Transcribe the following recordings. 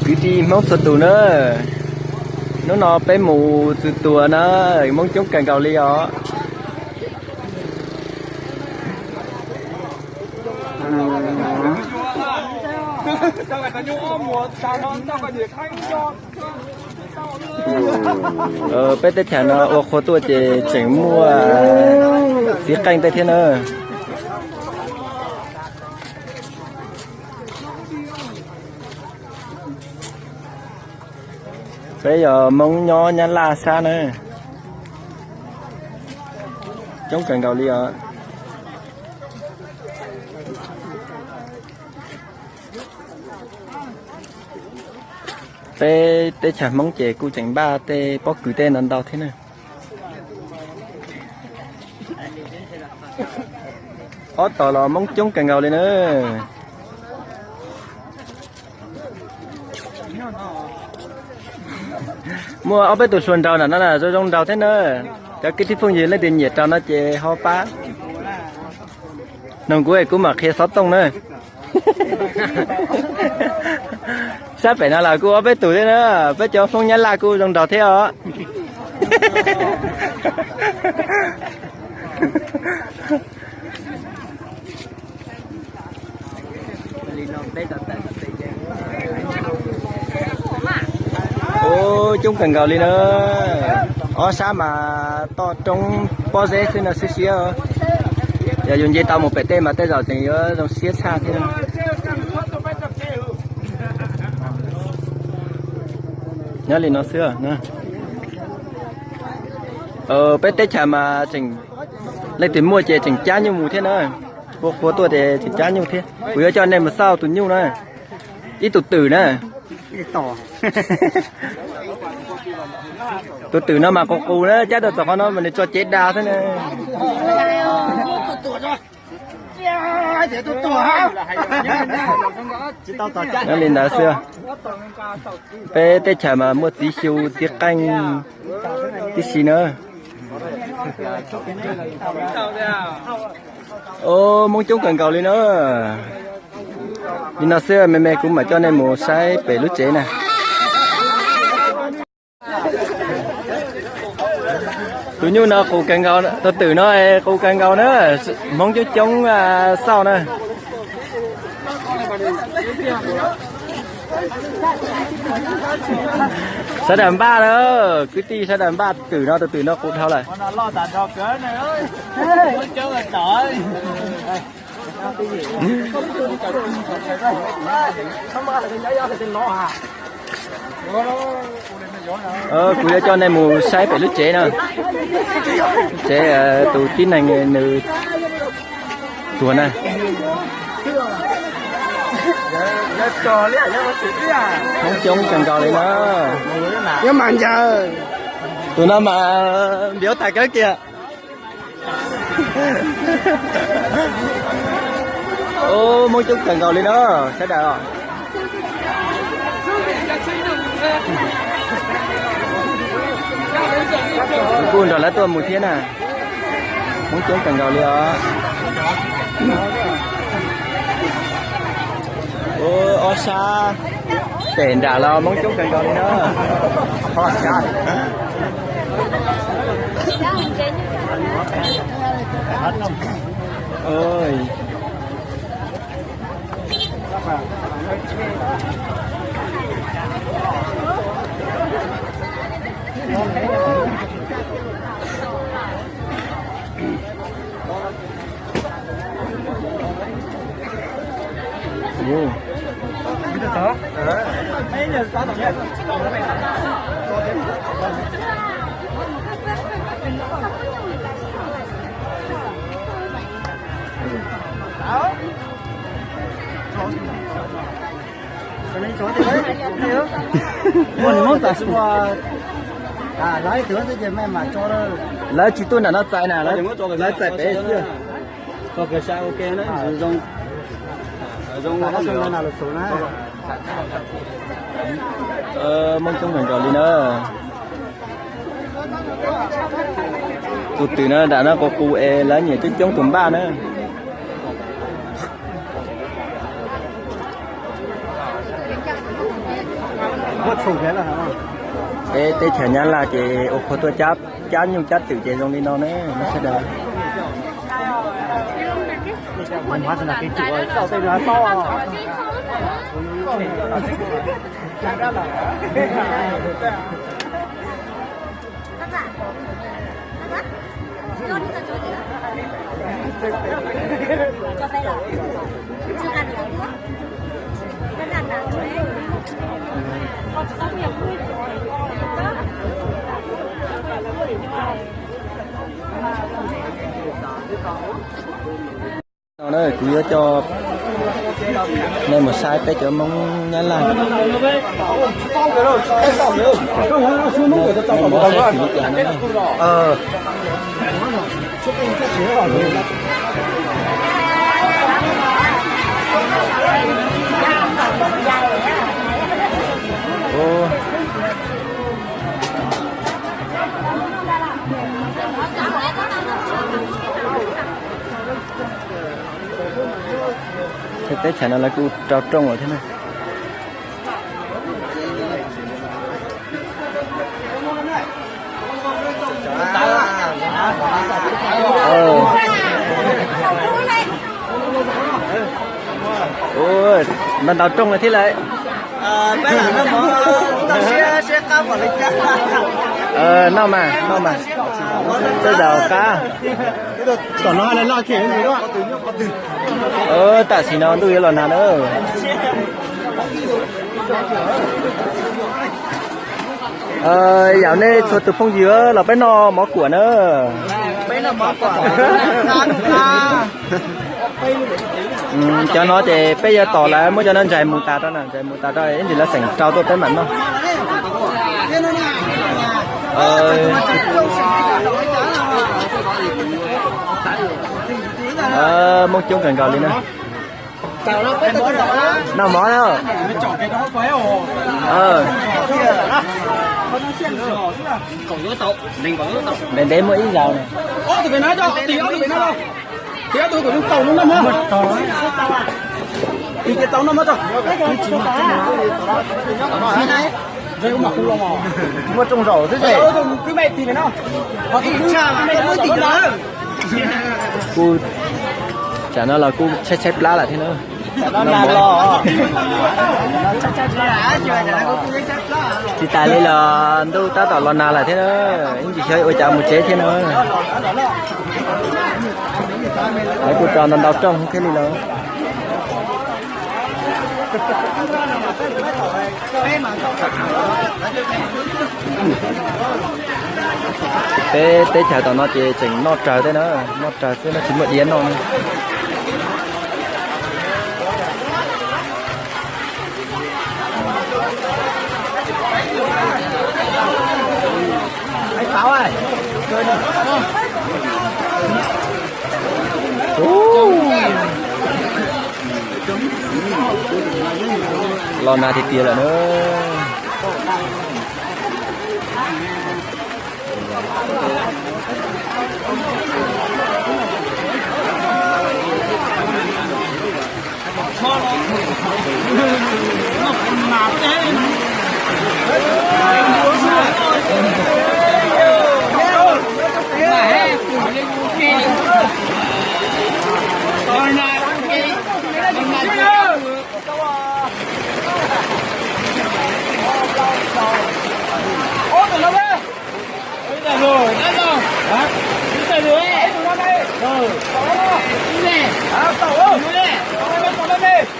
Kwv tij Hmoob txhua tus na, hnub no peb mus txwv tuas na, Hmoob coob kawg nkaus li os. Peb teb chaws no ua qhua tuaj ces tseem muaj txiv qeej tej thiab na. Peb yog Hmoob nyob Nyab Laj sab na, coob kawg nkaus li os. Peb teb chaws Hmoob ces kuj tseem npaj tej pob kws tej ntau ntau thiab na. Ob tog los Hmoob coob kawg nkaus li na. Muaj ob peb tus hluas nraug nram no zoo zoo nraug thiab na. Cov kwv tij phooj ywg leej twg nyiam raug no ces ho pab. Nug kuv es kuv mam qhia xov tooj na. Sab pem no los kuj ob peb tus thiab na, peb cov Hmoob Nyab Laj kuj zoo nraug thiab os. Ub, coob kawg nkaus li na. Ob sab mas toj roob pob zeb xwb no siab siab. Yog yus nce tau mus pem tej mas tej zaum tseem yuav zoo siab tshaj thiab. Nyob li no xwb. Peb teb chaws mas tseem, leej twg muaj ces tseem cab nyuj mus thiab na. Ua qhua tuaj ces tseem cab nyuj thiab. Kuv yuav coj nej mus xauj tus nyuj na. Ib tug twm na. Tus twm no mas qus qus na, cab rau txog qhov no mas nws tso cev da xwb na. Li ntawd xwb. Peb teb chaws mas muaj txiv xyu txiv qeej tib si na. Ub, Hmoob coob kawg nkaus li na. Li no xwb, me me kuv mam coj nej mus saib pem lub tsev na. Tus nyuj no qus kawg nkaus, tus twm no qus kawg nkaus na. Hmoob coob coob xauj na. Sawv daws npaj na, kwv tij sawv daws npaj tus twm no, tus twm no qus dhau lawm. Kuv yuav coj nej mus saib pem lub tsev no. Tsev tus tib neeg nws tuag na. Hmoob coob kawg nkaus li na. Tus no mas npiav tag kawg kiag. Ub, Hmoob coob kawg nkaus li na, sawv daws. Kuv kuj nrog lawv tuaj mus thiab na. Hmoob coob kawg nkaus li os. Ub, ob sab pem nram los Hmoob coob kawg nkaus li na. Lawv tsis tuaj nram no txais na, lawv txais pem xwb. Hmoob coob kawg nkaus li na. Tus twm no nram no qus qus es lawv nyiam coob coob tus npaj na. Peb teb chaws Nyab Laj ces ua qhua tuaj cab, cab nyuj cab twm ces zoo li no ne, sawv daws. No na, kuv yuav coj nej mus saib peb cov Hmoob Nyab Laj. Saib xyov li cas no. Teb chaws no lawv kuj rau rooj lawm thiab na. Ntau ntau rooj lawm thiab lawm. Noj mas, noj mas, tej zaum qab. Tam sim no ntuj yuav los nag na. Yaum nej txhua tus phooj ywg los peb noj mov kuam na. Cov no ces peb yuav tos lawv muab cov no ntsais mus tas rau na, ntsais mus tas rau ib ntsis lawv xeem rau tuaj peb mam noj. Hmoob coob kawg nkaus li na. Noj mov na. Ntev ntev muaj ib zaug na. Muaj rooj zaum xwb ces. Kuj, tsam no los kuj tshaib tshaib plab lawm thiab na. Tsis tas li los ntuj tab tom los nag lawm thiab na. Ib ntsis xyov ua cas mus tsev thiab na. Lawv kuj rau ntau ntau rooj thiab li los. Peb teb chaws tom no ces tseem noj rawg thiab na, noj rawg xwb no tsis muaj diav noj na. Los nag tiag tiag lawm na.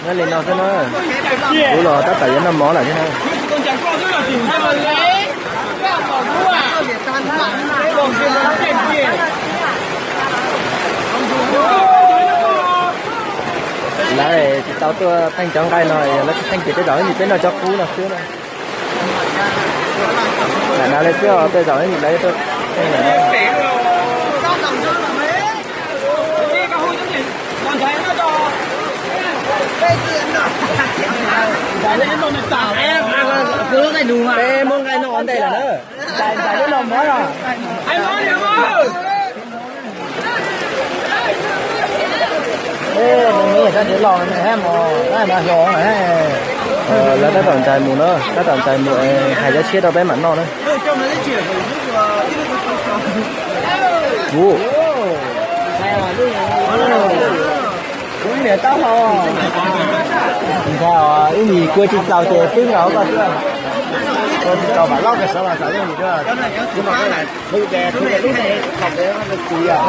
Nyob li no xwb na. Kuv los tab tom yuav noj mov lawm thiab na. Lawv tsis tau tuaj theej cov nqaij no, lawv theej ces tej zaum ib ntsis peb noj cov qub no xwb na. Lam nag li xwb os, tej zaum ib ntsis lawv tuaj theej lawm. Peb muab nqaij noj ua ntej lawm na. Ej, nws sab nws los nws hab mos, nws hloov na. Lawv tab tom ntais mus na, tab tom ntais mus, hais cov tshiab rau peb mam noj na. Kuv ntshai os, ib yim kua tsis txaus ces twb nkaus koj xwb. Kua tsis txaus mam loj kawg sov los xav leej yim dua. Hu ces hu ces lub tsis yog,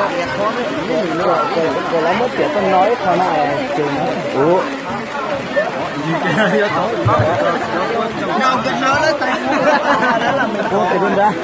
ces lawv muab tiam tuaj no ib qho no ces ua. Ua ces lub nrab.